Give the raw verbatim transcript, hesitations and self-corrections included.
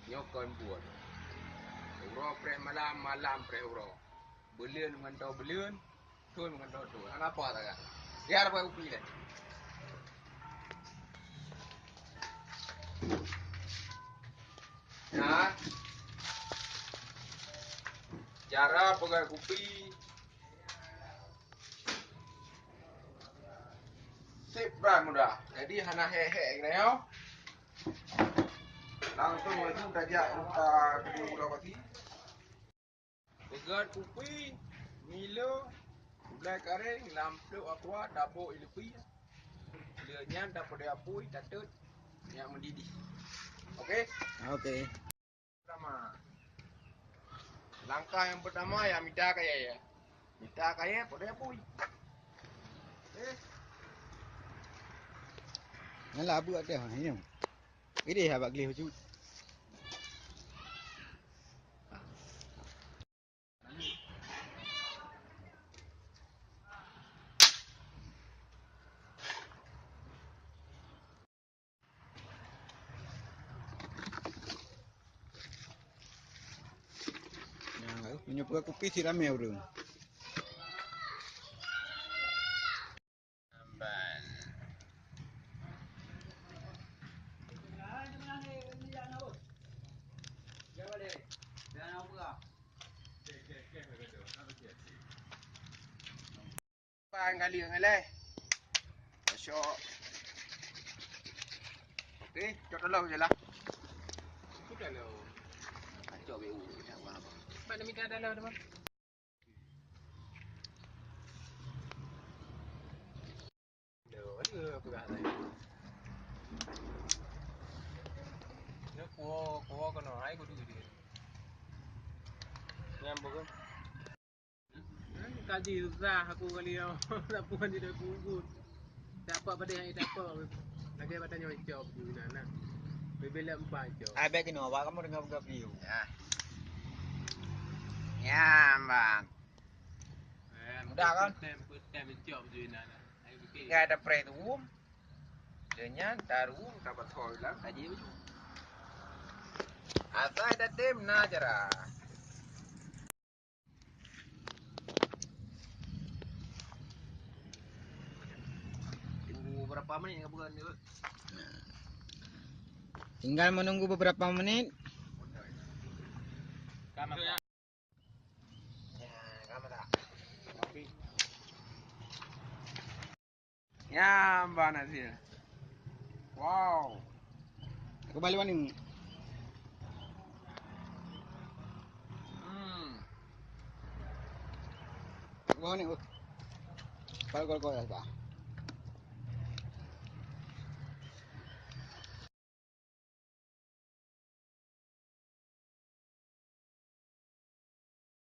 Nyoe kon buet. Uroe preh malam, malam preh uroe. Buleuen meugantoe buleuen, thon meugantoe thon. Hana apa sagai. Biar buat kupi lé. Nah, cara peugöt kupi sip brat mudah. Jadi hana hék-hék geutanyoe. Langsung laju tajak rupa kedua uroe pagi. Peugöt kupi, milo, gulai kareng, lam plôk aqua, tabôk ié leupie. Lheueh nyan tapeudeh apui, tatot, nyak meudidih. Oke? Oke. Pertama. Langkah nyang pertama, ya mita kayèe, ya. Mita kayèe, peudeh apui. Oke. Nyan lah abu ateuh, ha, nyoe. Idéh abak gleh bacut. Nah, meunyoe peugöt kupi sit ramé ureueng. Pan kali ngai lé. Masuk. Oke, cok dalam je lah. Sudah lah. Cok B U. Mana minta dalam tu, Bang? Aduh, aduh, peugah saya. Ni kuah, kuah kena, ai kudu dia. Nyambung. Kaji susah aku kali nyoe. Sapeue jadi aku ugut. Dapat pada nyang dapat. Lagi pada nyoe cop di sana. Bibir lek empat cop. Ai, bèk keunoe, awak kamoe deungoe peugah beliau. Ya. Ya, Bang. Eh, mudah kan? Tem, tem cop di sana. Ai, betul. Tinggai tapreh tuwum. Lheueh nyan taruwum, tapathôi lam, tajieb baju. Asai tatem na cara. Tunggu berapa menit ka bukan dia? Tinggal menunggu beberapa menit. Ya, Mbak Nazil. Wow. Aku balik mana ni? Hmm. Aku balik ni. Kalau, kalau, kalau, bah.